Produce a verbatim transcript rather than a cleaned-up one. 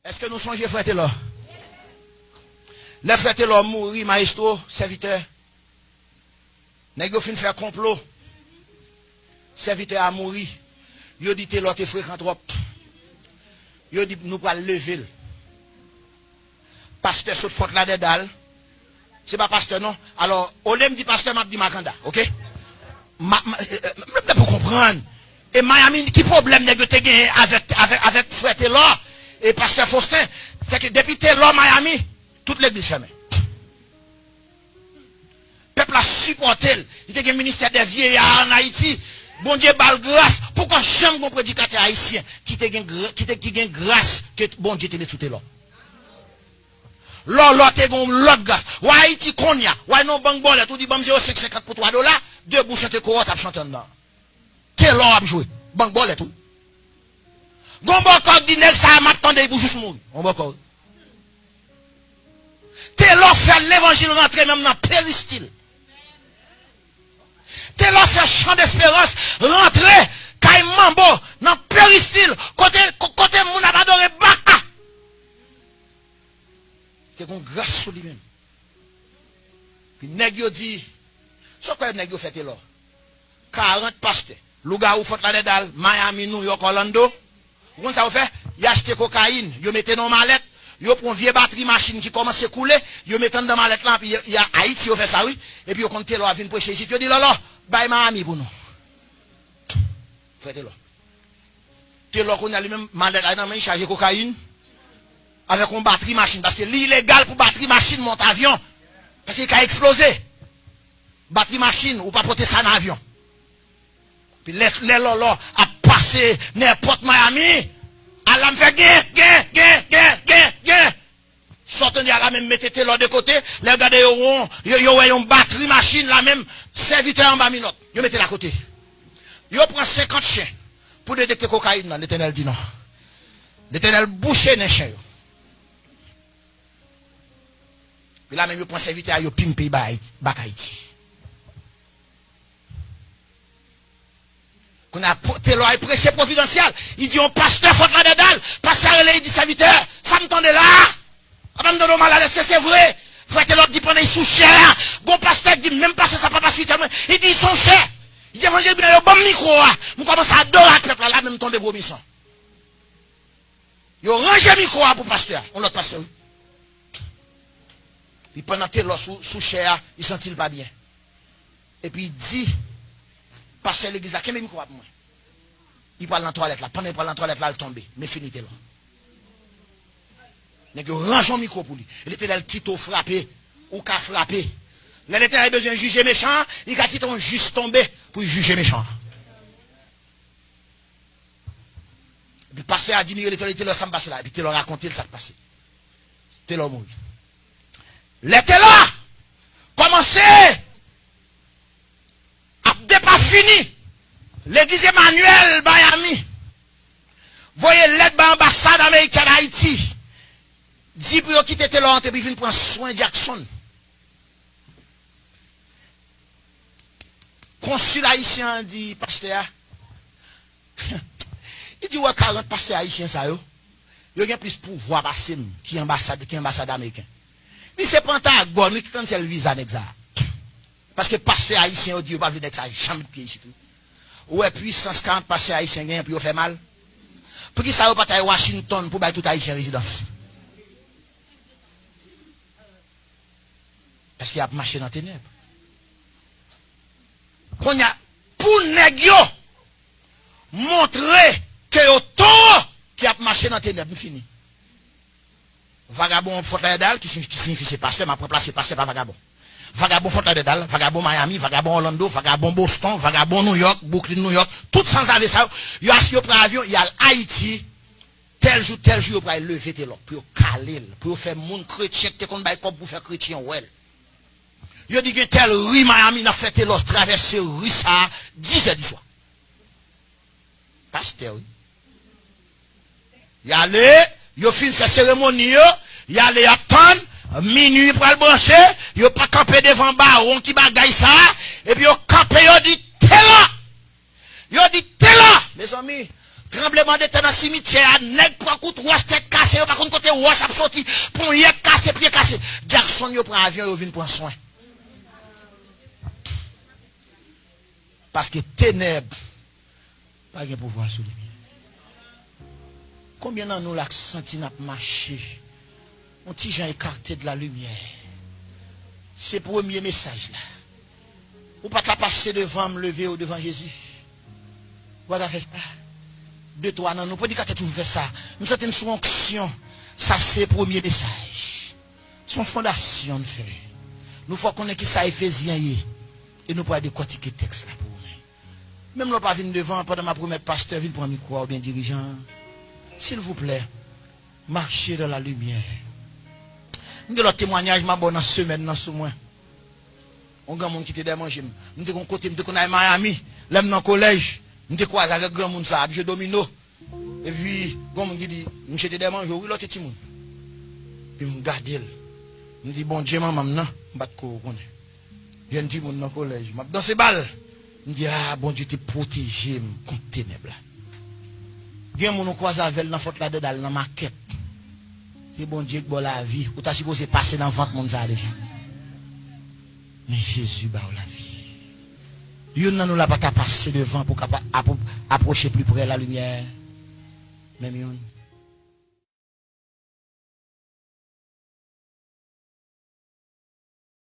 Èske nou sonje frè Telò? Lè frè Telò mouri, mayestwo, sèvitè, nèg yo fin fè konplo. Sèvitè a mouri. Yo di Telò te frekan twòp. Yo di nou pral leve l. Pastè sot Fòt Ladèdal. Se pa pastè non. Alò, olye m di pastè, m ap di Makanda, oke? Ma, ma, eh, eh, m vle pou konprann. E Miami, ki pwoblèm nèg yo te genyen avèk, avèk, avèk frè Telò e pastè Faustin? Se ke depi Telò Miami, tout legliz fèmen. Pèp la sipòte l. Li te gen ministè dè vyeya ann Ayiti. Bondye ba l gras. Poukò janm gon predikatè ayisyen ki te gen, gra- ki te, ki gen gras ke Bondye te met sou Telò? Lòlò te gen yon lòt gras. Wa Ayiti kounye a. Wa nan bank bòlèt, ou di ban m zewo senk senkant pou twa dola, de bouch ente kowòt ap chante anndan. Telò ap jwe. Bank bòlèt, wi. Gon bòkò k di nèg sa a m ap tande li pou jis mouri. Gon bòkò, wi. Telò fè levanjil rantre menm nan peristil. Telò fè chan desperans rantre kay manbo nan peristil kote, ko- kote moun ap adore baka. Te gon gras sou li menm. Pi nèg yo di, sa w kwè nèg yo fè Telò? Karant pastè, lougawou Fòt Ladèdal, Miami, New York, Orlando. Ou konn sa yo fè? Y achte kokayin, yo mete nan yon malèt, yo pran vye batri machin ki kòmanse koule, yo mete anndan malèt la, epi y a Ayiti yo fè sa, wi. Epi yo konn Telò a vin preche isit, yo di, Lòlò, bay Miami pou nou. Frè Telò. Telò kounye a li menm, malèt la nan men l chaje kokayin avèk yon batri machin, paske li ilegal pou batri machin monte avyon, paske li ka eksploze. Batri machin, ou pa pote sa nan avyon. Pi lè, lè Lòlò ap pase nenpòt Miami, alam fè gen, gen, gen, gen, gen, gen. Sa w tande a la menm mete Telò de kote, lè yo gade yo won, yo, yo wè yon batri machin la menm, sèvitè anba minòt, yo mete l akote. Yo pran senkant chen pou detekte kokayin nan, Letènèl di non. Letènèl bouche nen chen yo. Pi la menm yo pran sèvitè a, yo pimpe ba Ayiti, bak Ayiti. Kounye a, Telò al preche Pwovidansyèl. Li di yon pastè Fòt Ladèdal. Pastè a rele, li di, sèvitè, sa m tande la a, apa m tande w malad, èske se vre? Frè Telò di pandan li sou chè a, gon pastè ki di, menm pastè sa pa pastè tèlman, li di, li sou chè. Li di, evanjèl Bina, yo ban m mikwo a. M kòmanse adore ak pèp la, la menm m tonbe vomi san. Yo ranje mikwo a pou pastè a, yon lòt pastè, wi. Li pandan Telò sou, sou chè a, li santi l pa byen. Epi li di pastè legliz la, kenbe mikwo a pou mwen. Li pral nan twalèt la. Pandan li pral nan twalèt la, l tonbe. Men fini Telò. Nèg yo ranje yon mikwo pou li. E Letènèl kite w frape, ou ka frape. Lè Letènèl bezwen jije mechan an, li ka kite yon jij tonbe pou l jije mechan an. Epi pastè a di Mirele, Telò, Telò, sa m pase la. Epi Telò rakonte l sa k pase. Telò mouri. Lè Telò kòmanse ap depafini, legliz Emmanuel Miami voye lèt bay anbasad amerikèn Ayiti, di pou yo kite Telò antre pou l vin pran swen Jackson. Konsil ayisyen an di pastè a, li di, ou wè karant pastè ayisyen sa yo, yo gen plis pouvwa pase m ki anbasad, ki anbasad ameriken. Li se Pantagòn, wi, ki kannsèl viza nèg sa a. Paske pastè ayisyen yo di yo pa vle nèg sa a janm met pye isit, wi. Ou wè pwisans karant pastè ayisyen genyen pou yo fè mal? Poukisa yo pa t al Washington pou bay tout ayisyen rezidans? Paske y ap mache nan tenèb. Kounye a, pou nèg yo montre ke yo towo, ke y ap mache nan tenèb, m fini. Vagabon Fòt Ladèdal, ki siyifi, ki siyifi se pastè, m ap ranplase pastè pa vagabon. Vagabon Fòt Ladèdal, vagabon Miami, vagabon Orlando, vagabon Boston, vagabon New York, Brooklyn, New York, tout sanzave sa yo, yo achte, yo pran avyon, y al Ayiti. Tèl jou, tèl jou, yo pral leve Telò pou yo kale l, pou yo fè moun kretyen ki te konn bay kòb pou fè kretyen wè l. Yo di gen tèl ri Miami, n ap fè Telò travèse ri sa a dizè di swa. Pastè, wi. Y ale, yo fin fè seremoni yo, y ale, y ap tann, minui pral branche, yo pa kanpe devan bawon ki bagay sa a, epi yo kanpe, yo di, Telò! Yo di, Telò! Mezanmi, tranblemanntè nan simityè a, nèg pran kout wòch, tèt kase. kase, yo pa konn kote wòch ap soti, ponyèt kase, pye kase. Jackson yo pran avyon, yo vin pran swen. Paske tenèb pa gen pouvwa sou limyè. Konbyen nan nou la k santi n ap mache yon ti jan ekate de la limyè? Se premye mesaj la. Ou pa ta pase devan m, leve w devan Jezi. Ou pa ta fè sa. De twa nan nou, predikatè toujou fè sa. M santi m sou onksyon. Sa se premye mesaj. Se yon fondasyon n fè. Nou fè w konnen ki sa Efezyen ye. E nou pral dekòtike tèks la pou ou menm. Menm lè w pa vin devan, pandan m ap remèt pastè, vin pran mikwo a oubyen dirijan an. Silvouplè, mache dans la lumière. M gen lòt temwanyaj m ap ba w nan semèn nan sou mwen. Yon granmoun ki te dèmanje m. M te gon kote, m te konn al Miami. Lè m nan kolèj, m te kwaze avèk granmoun sa ap jwe domino. Epi, gon moun ki di, "Misye te dèmanje w, wi, lè w te timoun." Epi m gade l. M di, "Bondye manman m nan, m pa t ko konnen." Jèn timoun nan kolèj, m ap danse bal. M di, "A, Bondye te pwoteje m kont tenèb la." Gen moun ou kwaze avè l nan Fort Lauderdale, nan makèt. Se Bondye k ba w lavi. Ou ta sipoze pase nan vant moun sa a deja. Men Jezi ba w lavi. Youn nan nou la pa ta pase devan pou kapab apwo-, apwoche pli pre la limyè. Menm youn.